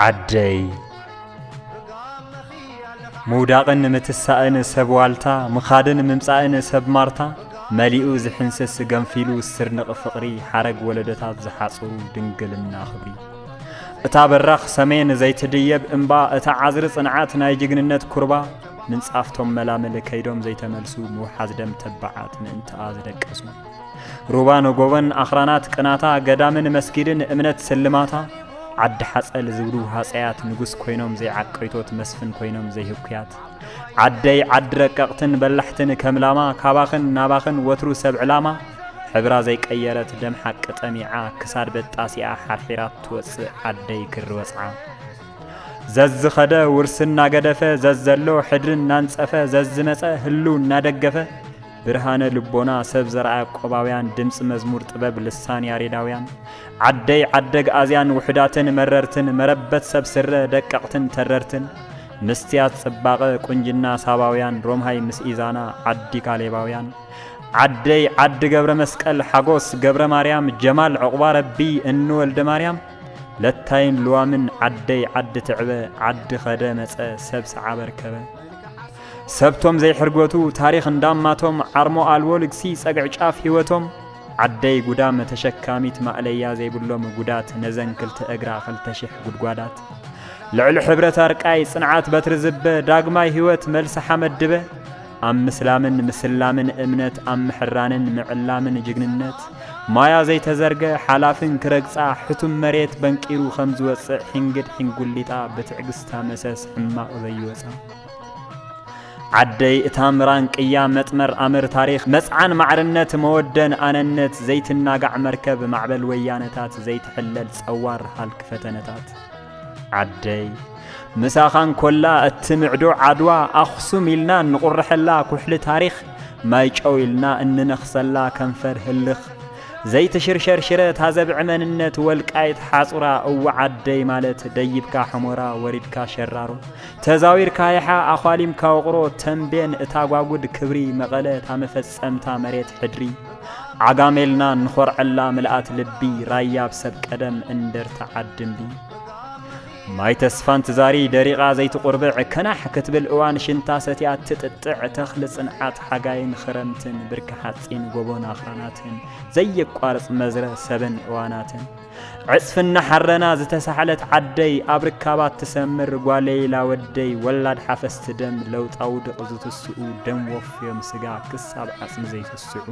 ዓደይ። ምውዳቕን ምትሳእን ሰብ ዋልታ፣ ምኻድን ምምጻእን ሰብ ማርታ፣ መሊኡ ዝሕንስስ ገንፊሉ ስርንቕ ፍቕሪ፣ ሓረግ ወለዶታት ዝሓጽሩ ድንግልና ክብሪ። እታ በራኽ ሰሜን ዘይትድየብ እምባ፣ እታ ዓዝሪ ጽንዓት ናይ ጅግንነት ኩርባ፣ ምንጻፍቶም መላምል ከይዶም ዘይተመልሱ፣ ምውሓዝ ደም ተባዓት ምእንትኣ ዝደቀሱ። ሩባን ጎቦን ኣኽራናት ቅናታ፣ ገዳምን መስጊድን እምነት ስልማታ፣ ዓዲ ሓጸል ዝብሉ ሃጸያት፣ ንጉስ ኮይኖም ዘይዓቀይቶት፣ መስፍን ኮይኖም ዘይህኩያት። ዓደይ ዓዲ ረቀቕትን በላሕትን ከም ላማ፣ ካባኽን ናባኽን ወትሩ ሰብ ዕላማ፣ ሕብራ ዘይቀየረት ደም ሓቂ ጠሚዓ፣ ክሳድ በጣሲኣ ሓርሒራት ትወጽእ ዓደይ ክሪ ወጽዓ። ዘዝኸደ ውርሲ እናገደፈ፣ ዘዘሎ ሕድሪ እናንጸፈ፣ ዘዝመጸ ህሉ እናደገፈ፣ ብርሃነ ልቦና ሰብ ዘርኣ ያዕቆባውያን፣ ድምፂ መዝሙር ጥበብ ልሳን ያሬዳውያን፣ ዓደይ ዓደ ግኣዝያን ውሑዳትን መረርትን፣ መረበት ሰብ ስረ ደቀቕትን ተረርትን፣ ምስትያት ጽባቐ ቁንጅና ሳባውያን፣ ሮምሃይ ምስ ኢዛና ዓዲ ካሌባውያን፣ ዓደይ ዓዲ ገብረ መስቀል ሓጎስ ገብረ ማርያም፣ ጀማል ዑቕባ ረቢ እኒ ወልደ ማርያም፣ ለታይን ልዋምን ዓደይ ዓዲ ትዕበ፣ ዓዲ ኸደ መጸ ሰብ ሰዓበ ርከበ። ሰብቶም ዘይሕርገቱ ታሪኽ እንዳማቶም፣ ዓርሞ ኣልቦ ልግሲ ጸግዒ ጫፍ ህይወቶም፣ ዓደይ ጉዳም ተሸካሚት ማእለያ ዘይብሎም ጉዳት፣ ነዘን ክልተ እግራ ክልተ ሽሕ ጉድጓዳት። ልዕሊ ሕብረት ኣርቃይ ጽንዓት በትሪ ዝበ፣ ዳግማይ ህይወት መልሲ ሓመድ ድበ፣ ኣብ ምስላምን ምስላምን እምነት፣ ኣብ ምሕራንን ምዕላምን ጅግንነት፣ ማያ ዘይተዘርገ ሓላፍን ክረግጻ፣ ሕቱም መሬት በንቂሩ ከም ዝወጽእ፣ ሒንግድ ሒንጉሊጣ ብትዕግስታ መሰስ ሕማቕ ዘይወጻ። ዓደይ እታ ምራን ቅያ መጥመር ኣምር ታሪኽ፣ መጽዓን ማዕርነት መወደን ኣነነት፣ ዘይትናጋዕ መርከብ ማዕበል ወያነታት፣ ዘይትሕለል ጸዋር ሃልኪ ፈተነታት። ዓደይ ምሳኻ እንኮላ እትምዕዶ ዓድዋ፣ ኣኽሱም ኢልና እንቑርሐላ ኩሕሊ ታሪኽ፣ ማይ ጨው ኢልና እንነኽሰላ ከንፈር ህልኽ፣ ዘይትሽርሸር ሽረ ታዘብዒ መንነት ወልቃይት ሓጹራ፣ እወ ዓደይ ማለት ደይብካ ሑመራ ወሪድካ ሸራሮ፣ ተዛዊርካ ይሓ ኣዃሊምካ ውቕሮ፣ ተምቤን እታ ጓጉድ ክብሪ፣ መቐለ እታ መፈጸምታ መሬት ሕድሪ፣ ዓጋመ ኢልና እንኾርዐላ ምልኣት ልቢ፣ ራያ ኣብ ሰብ ቀደም እንደርታ ዓዲ እምቢ። ማይ ተስፋን ትዛሪ ደሪቓ ዘይትቑርብዕ፣ ከናሕ ክትብል እዋን ሽንታ ሰትያ ትጥጥዕ፣ ተኽሊ ጽንዓት ሓጋይን ኽረምትን፣ ብርኪ ሓጺን ጎቦን ኣኽራናትን፣ ዘየቋርጽ መዝረ ሰብን እዋናትን። ዕጽፊ እናሓረና ዝተሳሕለት ዓደይ፣ ኣብ ርካባት ትሰምር ጓለይ ኢላ ወደይ፣ ወላድ ሓፈስቲ ደም ለውጣ ውድቕ ዝትስኡ፣ ደም ወፍዮም ስጋ ክሳብ ዓጽሚ ዘይትስዑ።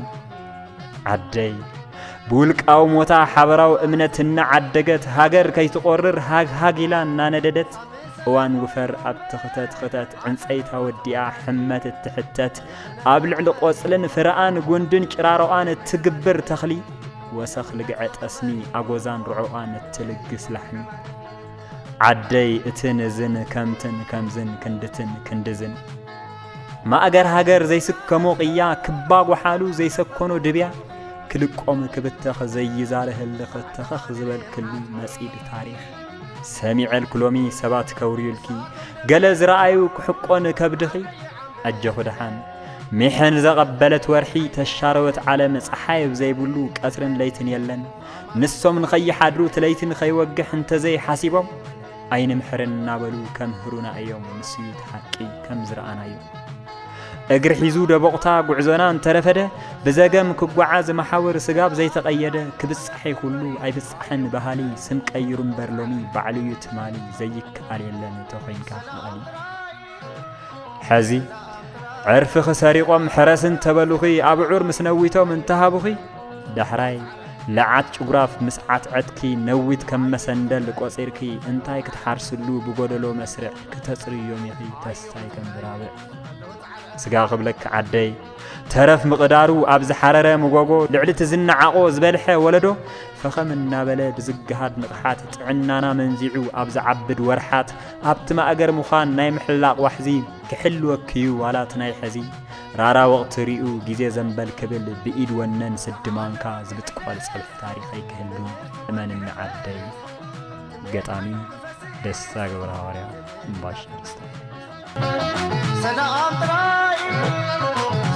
ዓደይ ብውልቃዊ ሞታ ሓበራዊ እምነት እናዓደገት፣ ሃገር ከይትቖርር ሃግ ሃግ ኢላ እናነደደት፣ እዋን ውፈር ኣብቲ ክተት ክተት ዕንጸይታ ወዲኣ ሕመት እትሕተት፣ ኣብ ልዕሊ ቆጽልን ፍረኣን ጉንድን ጭራሮኣን እትግብር ተኽሊ፣ ወሰኽ ልግዐ ጠስሚ ኣጎዛን ርዑቓን እትልግስ ላሕሚ። ዓደይ እትን እዝን ከምትን ከምዝን ክንድትን ክንድዝን። ማእገር ሃገር ዘይስከሞ ቅያ፣ ክባ ጓሓሉ ዘይሰከኖ ድብያ፣ ክልቆም ክብተኽ ዘይዛረ ህልኽ ተኸኽ ዝበልክሉ መጺድ ታሪኽ። ሰሚዐልኪ ሎሚ ሰባት ከውርዩልኪ፣ ገለ ዝረኣዩ ክሕቆን ከብድኺ። ኣጆኺ ደሓን። ሚሐን ዘቐበለት ወርሒ ተሻረወት ዓለም፣ ጸሓይ ኣብ ዘይብሉ ቀትርን ለይትን የለን። ንሶም ንኸይሓድሩ እቲ ለይቲ ንኸይወግሕ እንተዘይ ሓሲቦም፣ ኣይንምሕርን እናበሉ ከምህሩና እዮም፣ ንሱዩ እቲ ሓቂ ከም ዝረኣናዮ። እግሪ ሒዙ ደቦቕታ ጉዕዞና እንተረፈደ፣ ብዘገም ክጓዓዝ መሓውር ስጋብ ዘይተቐየደ፣ ክብጻሕ ኩሉ ኣይብጻሕን በሃሊ፣ ስም ቀይሩ እምበር ሎሚ ባዕሉዩ ትማሊ፣ ዘይከኣል የለን ተኾይንካ ክኣሊ። ሕዚ ዕርፍኺ ሰሪቖም ሕረሲ እንተበሉኺ፣ ኣብዑር ምስ ነዊቶም እንተሃቡኺ፣ ዳሕራይ ለዓት ጭጉራፍ ምስ ዓትዐትኪ፣ ነዊት ከም መሰንደል ቆጺርኪ፣ እንታይ ክትሓርስሉ ብጎደሎ መስርዕ፣ ክተጽርዮም ኢኺ ተስፋይ ከም ዝራብዕ። ስጋ ክብለኪ ዓደይ፣ ተረፍ ምቕዳሩ ኣብ ዝሓረረ መጎጎ፣ ልዕሊ እቲ ዝነዓቖ ዝበልሐ ወለዶ፣ ፈኸም እናበለ ብዝገሃድ ንቕሓት፣ ጥዕናና መንዚዑ ኣብ ዝዓብድ ወርሓት፣ ኣብቲ ማእገር ምዃን ናይ ምሕላቕ ዋሕዚ፣ ክሕልወኪዩ ዋላ እቲ ናይ ሕዚ። ራራ ወቕቲ ሪኡ ግዜ ዘንበል ክብል፣ ብኢድ ወነን ስዲ ማንካ ዝብጥቆል ጸብሒ ታሪኸይ ክህሉ፣ እመንኒ ዓደይ። ገጣሚ ደስታ ገብረሃዋርያ፣ እምባሻ ደስታ። ሰላም ጥራይ፣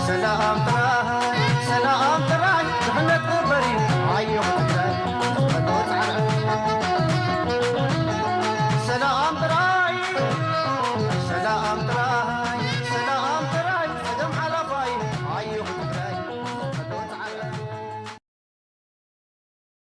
ሰላም ጥራይ፣ ሰላም ጥራይ።